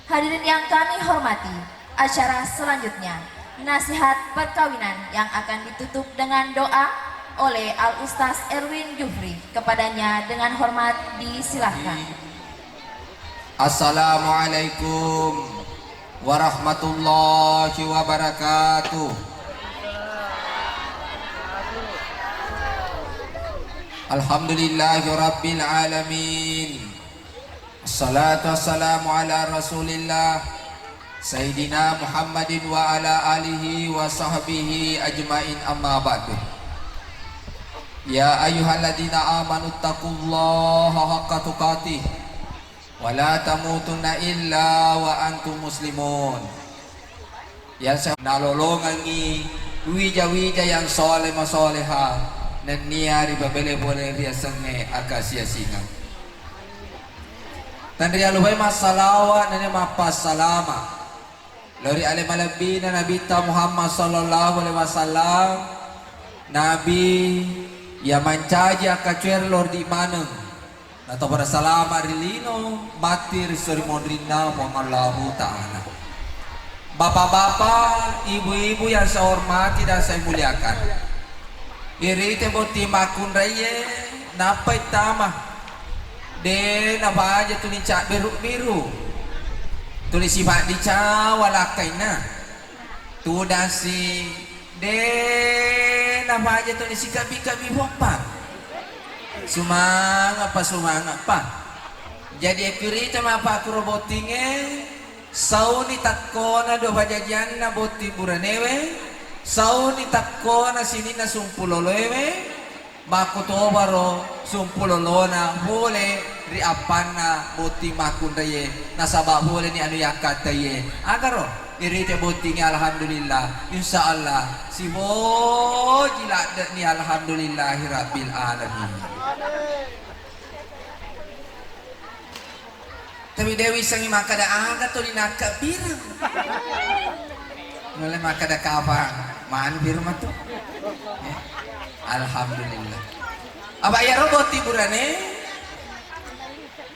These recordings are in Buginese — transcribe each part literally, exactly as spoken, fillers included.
Hadirin yang kami hormati, acara selanjutnya, nasihat perkawinan yang akan ditutup dengan doa oleh Al Ustaz Erwin Jufri. Kepadanya dengan hormat disilahkan. Assalamualaikum warahmatullahi wabarakatuh. Alhamdulillahirabbil alamin. Assalatu wassalamu ala Rasulillah, Sayyidina Muhammadin wa ala alihi wa sahbihi ajmain, amma ba'du. Ya ayyuhalladzina amanu taqullaha haqqa tuqatih wa la tamutunna illa wa antum muslimun. Yang saya nalolongengngi wija-wija yang soleh masoleha nennia ripabele pole riasengnge Akasia Singa. Tenrialupai massalawa nennia mappassalama lao ri ale malebbina Nabitta Muhammad sallallahu alaihi wasallam, Nabi iya mancaji akkacuere lao ri idi maneng. Natopada salama ri lino matti ri sori monrinna Puang Allahu Ta'ala. Bapak-bapak, ibu-ibu yang saya hormati dan saya muliakan. Irite botting makkunraie nappai tama. De nabaja tuli cabberu biru. Tuli sifat dicawa lakkainna. Tudang si De nabaja tuli sikabbi-kabbi boppa. Sumangappa, sumangappa. Jadi, ekkirita mappakkuro bottingnge, sauni takkona dua pajajianna botting buranewe, sauni takkona sininna sumpuloloewe, Makkutobaro sumpulolona pole ri appanna botting makkunraie, nasaba poleni anu yakkattaie. Agaro irite bottingnge, alhamdulillah, insya Allah siboji ladde'ni, alhamdulillahi rabbil alamin. Tapi de wissengngi makkeda aga tuli nakkabbireng. Nulle makkeda kapang, manu biru matu. Eh, alhamdulillah. Apa iyaro botting burane?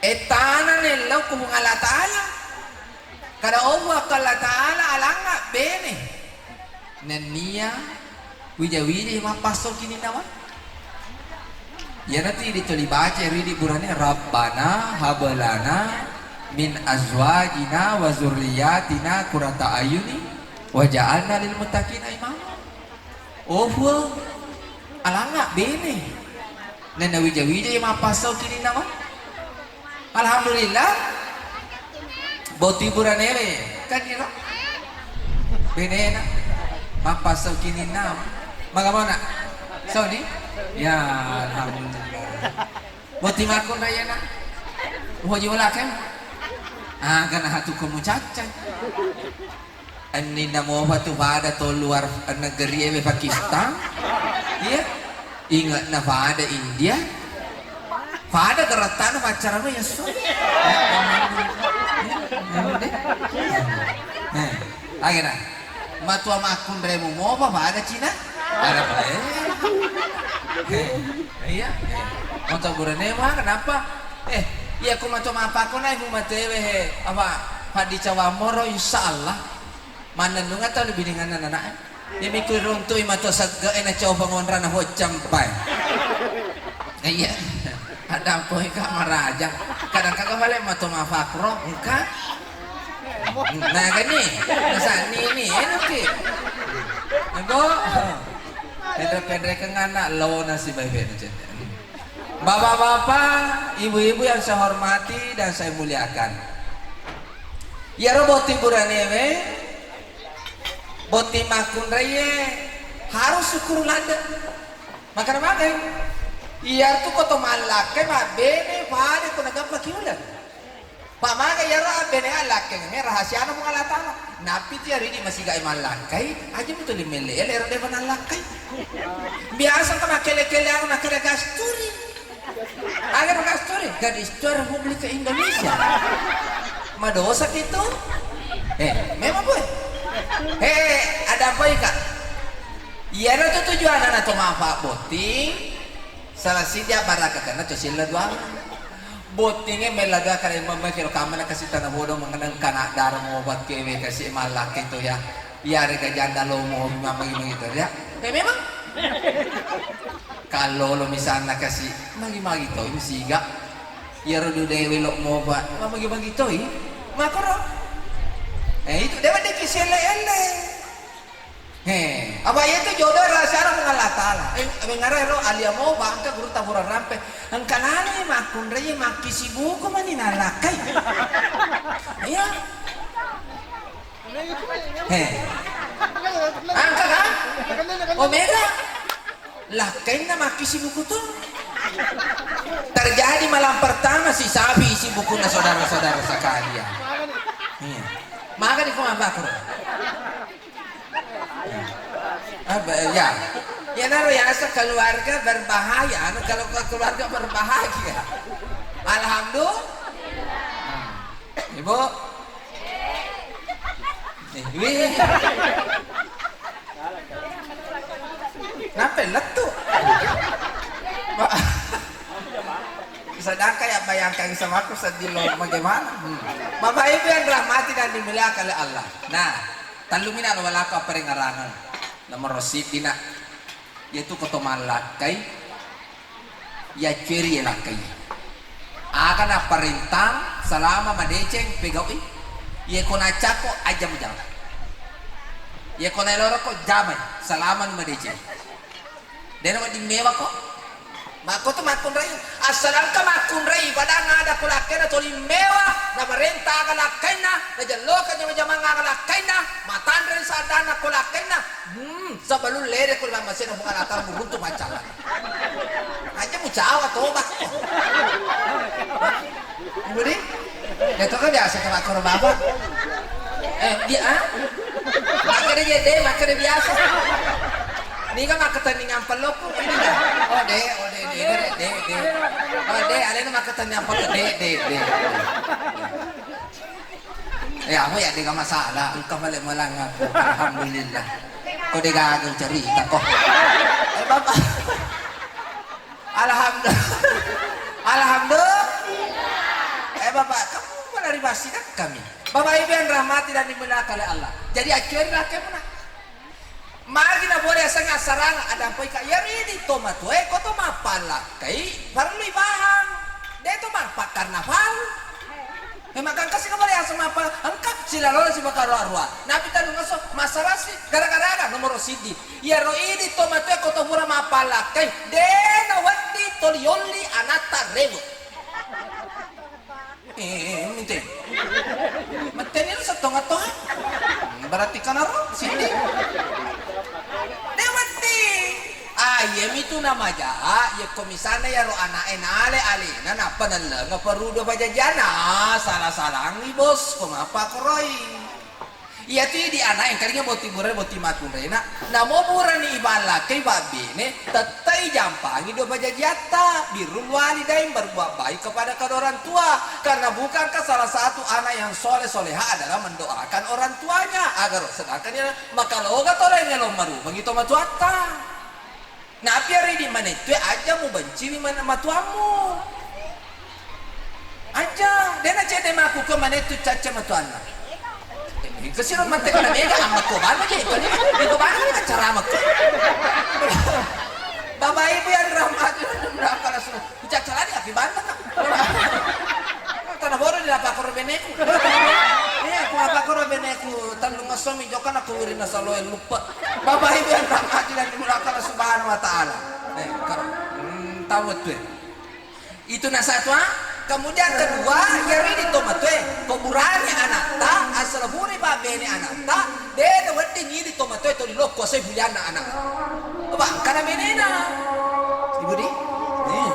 Ettana nellau ku Puang Allah Ta'ala. Kada obu akko Allah Ta'ala alangnga bene. Nennia wija-wija mappasso kininnawa. Iyanatu idi tuli baca ri idi burane, "Rabbana hablana min azwajina wa zurriyatina qurrata ayuni waj'alna lil muttaqina imama." Oh Puang, alangnga bene. Nenna wija-wija iya mappasso kininnawa. Alhamdulillah. Botting buranewe kan iro. Benena. Mappasso kininnawa. Maga mona? Soni? Ya, alhamdulillah. Botting makkunraiena. Uhoji wala kem. Ah, gana hatu ko mucacca. Enninna mopa tu pada to luar negeri ewe Pakistan. Iya. Ingatna pada India. Pada gerettana paccarama yesso. Eh, agena. Matua makkunremu mopa pada Cina. Ada pada. Eh. Eh, iya. Eh. Matua buranemu kenapa? Eh, iya ku matua mapakko nai bu matewe he. Apa? Padi cawa moro insya Allah. Mannennungeng tau lebbi dengan anak-anak. Iya mikku runtu i mato segge e na coba ngonrana hoccampai. Iya. Ada poi ka maraja. Kadang kagak balik mato mafakro, engka. Nah, gini. Masa ni ni enak ki. Ego. Pendek-pendek ke anak lo nasi baik-baik aja. Bapak-bapak, ibu-ibu yang saya hormati dan saya muliakan. Iyaro botting buranewe, botting makkunraie harus syukur ladde. Makana magai? Iyatu ko to mallakkai mabbene pada ko nagappa ki uleng. Pamaga iyaro abbene allakkengnge rahasiana Puang Allah Ta'ala. Nappi tu iyaro idi masiga e mallakkai, aja mutu limelle ele ero depa nallakkai. Biasa engka makkele-kele anu makkeda gasturi. Aga ro gasturi? Gadis tua Republik Indonesia. Madosa itu? Eh, memang boy. Eh, ada apa ika? Iyaro tu tujuan anak to mafa botting. Salah siji abbarakkakkenna to silla dua. Bottingnge mella doa kale memme kiro kamana kasi tana bodo mengeneng kana dara mo bakkewe kasi mallakkai to ya. Iyarega janda lomo magi-magi to ya. Eh, memang? Kallolo misalna kasi magi-magi to siga. Iyaro dudewe lo moba magi-magi toi. Makoro. Eh, itu dewa deki sielle-elle. He, apa iya tu jodoh rahasia Puang Allah Taala. Eh, mengara ro alia moba engka guru tabura rampe. Engka nani makkunrai makkisi buku mani nalakkai. Iya. He. Engka kan? Omega. Lakkainna makkisi buku tu. Terjadi malam pertama si sapi isi bukunya saudara-saudara sekalian. Iya. Maka di kuma bakro. Ah, ba-, ya. Iyanaro yaseng keluarga berbahaya, anu kalau ke-, keluarga berbahagia. Alhamdulillah. Ibu. Eh, wih. Kenapa lettu? Ba-, sedangkan yang bayangkan sama aku sedih loh, bagaimana? Hmm. Bapak Ibu yang dirahmati dan dimuliakan oleh Allah. Nah, Tellumina lo walako apparengngerangeng. Nomoro siddi na, iyatu ko to mallakkai, yacceri lakkai. Aga napparentang selama madeceng pegaui. Iye ko nacako aja mujama. Iye ko naeloroko jamai selama madeceng. Dena wedding mewa ko. Makko tu makkunrai. Assalangka makkunrai, padang ada ko lakkaina toli mewa, namarenta aga lakkainna, najelloka jama-jamang aga lakkainna, matanre saddanna ko lakkainna. Hmm, sebelum lere ko dalam masena bukan atar buruntu macam. Aja mucawa toba. Ibu di? Itu kan biasa sama koro bapak. Eh, dia ah? Makkeda je de, makkeda biasa. Niga makketenningang pelloku ini dah. Oh de, oh de, de, de, de, de. Oh de, alena makketenningang pelloku de, de, de. Eh, aku ya de masalah, engka balik melang aku. Alhamdulillah. Kau de gagal cerita kok. Eh, bapak. Alhamdulillah. Alhamdulillah. Eh, Bapak, kamu malah ribasi kan kami. Bapak Ibu yang rahmati dan dimuliakan oleh Allah. Jadi, acuan lah kamu nak. Magi na boleh aseng asarang, ada apa ika? Ya, ini tomat, eh, kau tomat palak. Kai, perlu ibahang. Dia tomat pakar nafal. Memang kasi ka bale aseng mappa, engka silalona sibaka roa-roa. Napi tellungesso, massarasi, gara-gara aga nomoro siddi. Iyaro idi to matoe ko to pura mappalakkai, de nawedding toli yolli anatta rewe. Eh, minte. Metteni lo settonga toha. Berarti kanaro siddi. De wedding. Ah, iyamitu namaja, yekko misalna iyaro ana'e nale alena nappa nellengeng perru dua pajajianna, ah, sala-salangngi, Bos, ko mappakoroi. Iyatu idi ana'e engkalinga botting burane, botting makkunraina, namo burani iballakkai babbene, tettai jampangi dua pajajiatta, birrul walidain, berbuat baik kepada kedua orang tua, karena bukankah salah satu anak yang soleh soleha adalah mendoakan orang tuanya, agar sedangkan dia Maka loga to laing elo marumengi to matuatta. Napi aridi manettue aja mubenciwi man-, matuammu. Aja, dena cedde maku ke manettu cacca matuanna. Engka siro mante kana mega amma ko bana je, engka ni, engka bana ni acara makko. Bapak Ibu yang dirahmati dan dimuliakan Allah. Kucacalani api banteng, Kak. Tana bodo di lapakoro beneku. Eh, ku lapakoro beneku, tellung essomi jokana ku wirinna saloe luppe. Bapak Ibu yang dirahmati dan dimuliakan Allah Subhanahu wa Ta'ala. Eh, karo, hmm, tahu tuh. Itu na satu, ah. Kemudian kedua, ya ini to matoe, ko burane anatta, asal buri babene anatta, de wedding idi to matoe to lilokko sai bulianna anak. Coba, engkana benena. Ibu di? Nih.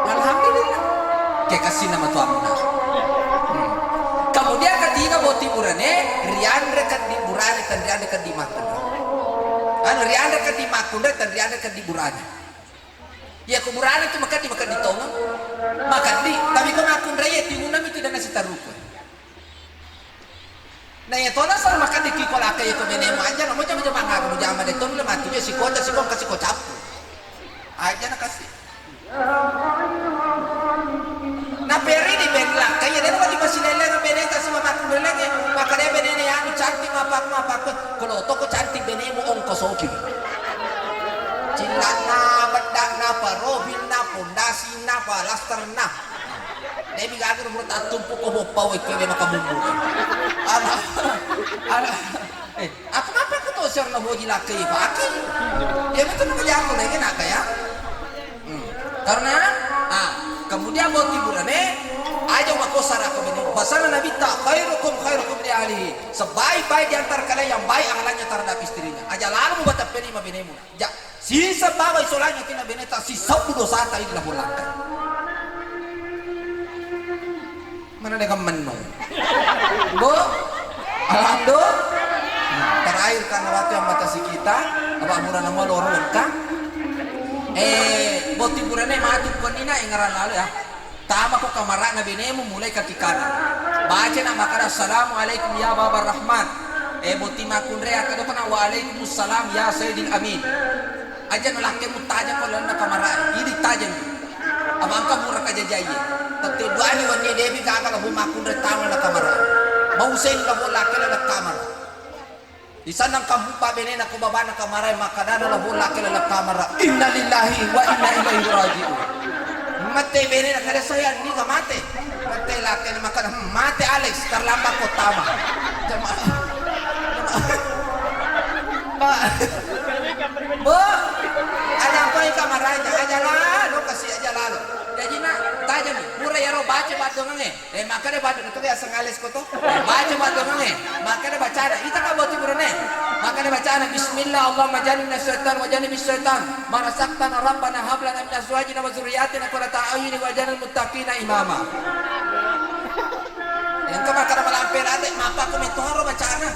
Alhamdulillah. Ke kasih nama tuanna. Hmm. Kemudian ketiga, boti burane, rianre keddi burane, tan rianre keddi makkunre. Anu, rianre keddi makkunre, tan rianre keddi burane. Iya, ko burane tu makeddi, makeddi tongeng. Makeddi, tapi ko makkunre iya timunna mi tu dana sitaruku. Nah, iya tona sal makan di kiko laka iya ko benemu aja, namo jama-jama ngaku jama de tong le matu iya sikoca, sikongka, siko cappu. Aja na kasi. Naperi di bella, kaya dena wajib masih lele na beneta sama makku lele, maka dia benene anu cantik mapak mapak, kalau toko cantik benemu ongkosoki. Cilana, bedana, profilna, pondasina, palasterna. Debi gaga menurut atumpu ko boppa wekwe maka bumbu. Ala, ala. Eh, apa apa aku tuh siang na hoji lakai paki. Ya betul nama jago lagi nak ya. Hmm. Karena, ah, kemudian boti burane aja mako sarako bene. Pasal Nabi ta khairukum khairukum li ahlihi. Sebaik-baik di antara kalian yang baik akhlaknya terhadap istrinya. Aja lalu mu batappeni ma benemu. Ja, sisa bawa isolanya tina beneta sisabbu dosata illa bolakka. Mana dengan menu? Bu, alhamdulillah. Terakhir karena waktu yang batasi kita, apa murah nama lorong kan? Eh, boti burane matu konina engaran lalu ya. Tama ko kamara'na benemu mulai kaki kanan. Baca na makkada, "Assalamualaikum ya Baba Rahman." Eh, boti makkunrai akkada kana, "Waalaikumsalam ya Sayyidil Amin." Aja na lakke muttajeng ko lalenna kamara, idi tajeng. Abangka mura kajajaiye. Tette duani wenni debi gaga labo makkunrai tama na kamara. Mau sen labo lakke laleng kamara. Di sana kamu pa benena ko babana kamara, makkadana labo lakke laleng kamara. Innalillahi wa inna ilaihi raji'un. Mate benena kada sayang ni mate. Mate lakke makkada, "Hmm, mate Alex, terlambat ko tama." Jamaah. Pak. Bu, ada apa yang kamaranya? Aja lalu, kasih aja lalu. Jadi nak, tajam. Pura ya ro baca badongange. Eh, makkada batu tu ya sengales ko to. Eh, baca badongange. Makkada bacana. Ita ka boti burane. Makkada bacana, "Bismillah, Allahumma jannibna syaitan wa jannibis syaitan ma razaqtana, Rabbana hab lana min azwajina wa dzurriyyatina qurrata a'yuni waj'alna lil muttaqina imama." Engka makkada malampe rate, mapakku metoro bacana.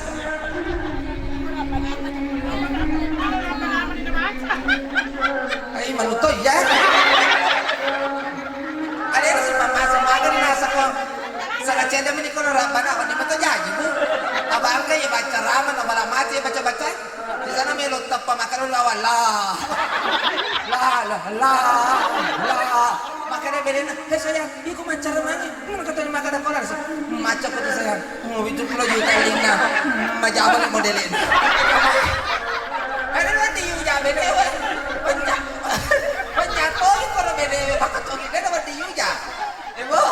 Ai, maluto iya. Ada yang masih mama sembaga di nasa ko. Salah cedde meni kono Rabbana, apa ni mata jaji bu. Abangka ya baca rama, na bala mati ya baca-baca. Di sana melo teppa makkada lawan la. La, la, la, la. Makkada benena, "Hei sayang, iko maccara mangi." Mana katanya makkada kolar sih. Macca ko tu sayang. Oh, itu puluh juta lina. Majaba ni modelin. Ada nanti yu jabe dewe. Banyak. Banyak koi kono bede. Maka togi bede nanti yu ja. Eh, bo.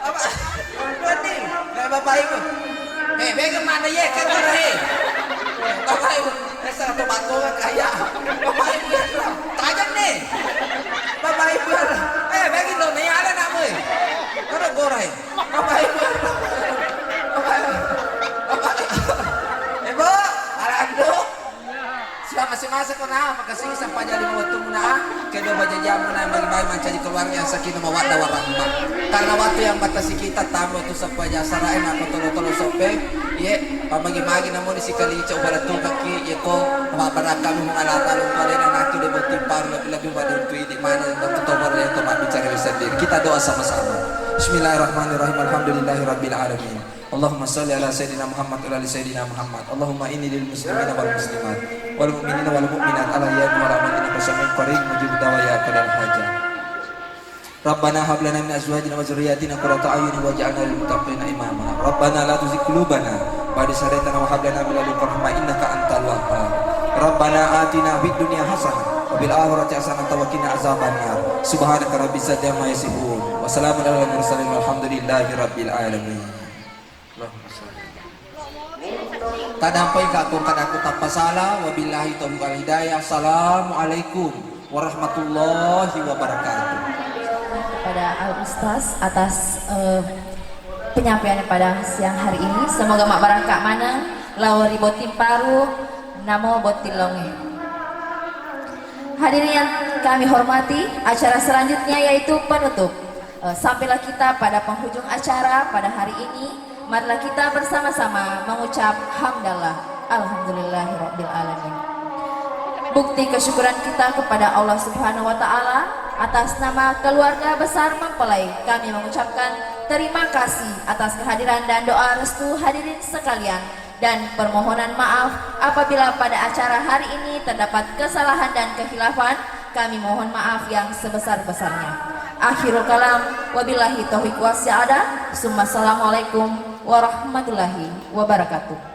Apa? Berarti, eh, Bapak Ibu. Eh, bega mana ye, kan, eh. Bapak Ibu, eh, salah pembantu kaya. Bapak Ibu, ya, tajam nih. Bapak Ibu, eh, bagi lo nih, ada nak, boy. Ada borai. Bapak Ibu, Bapak Ibu, Bapak Ibu. Eh, bo, alandu. Siapa sih masa kau nama kasih sampai jadi waktu muna, kedua baja jamu na bagi-bagi mancaji keluarga yang sakinah mawaddah warahmah. Karena waktu yang batasi kita tambah tu sampai jasara enak tolo-tolo sope, ye, pamagi-magi namun di sikali coba tu kaki, ye ko, apa barakam Allah Ta'ala untuk ada nanti dia bertimpar lebih-lebih pada untuk ini mana untuk tobar yang tempat bicara sendiri. Kita doa sama-sama. Bismillahirrahmanirrahim. Alhamdulillahirabbil alamin. Allahumma shalli ala Sayyidina Muhammad wa ala ali Sayyidina Muhammad. Allahumma inni lil muslimina wal muslimat wal mu'minina wal mu'minat al ahya'i minhum wal amwat innaka sami'un qarib mujibud da'wat ya qadiyal hajat. Rabbana hab lana min azwajina wa dzurriyyatina qurrata a'yunin waj'alna lil muttaqina imama. Rabbana la tuzigh qulubana ba'da idh hadaytana wa hab lana min ladunka rahmah innaka antal wahhab. Rabbana atina fid dunya hasanah wa fil akhirati hasanah wa qina azabannar. Subhanaka rabbil izzati amma yasifun. Wa salamun alal mursalin walhamdulillahi rabbil alamin. Tadampai ka ko kadaku tappa sala, wabillahi taufiq wal hidayah. Assalamualaikum warahmatullahi wabarakatuh. Kepada Al Ustaz atas, eh, penyampaiannya pada siang hari ini. Semoga mabbarakka maneng lao ri botting paru namo botting laonge. Hadirin yang kami hormati, acara selanjutnya yaitu penutup. Eh, sampailah kita pada penghujung acara pada hari ini. Marilah kita bersama-sama mengucap hamdalah. Alhamdulillahirabbil alamin. Bukti kesyukuran kita kepada Allah Subhanahu wa Ta'ala atas nama keluarga besar mempelai, kami mengucapkan terima kasih atas kehadiran dan doa restu hadirin sekalian. Dan permohonan maaf apabila pada acara hari ini terdapat kesalahan dan kekhilafan, kami mohon maaf yang sebesar-besarnya. Akhirul kalam, wabillahi taufiq wassa'adah, summa assalamualaikum warahmatullahi wabarakatuh.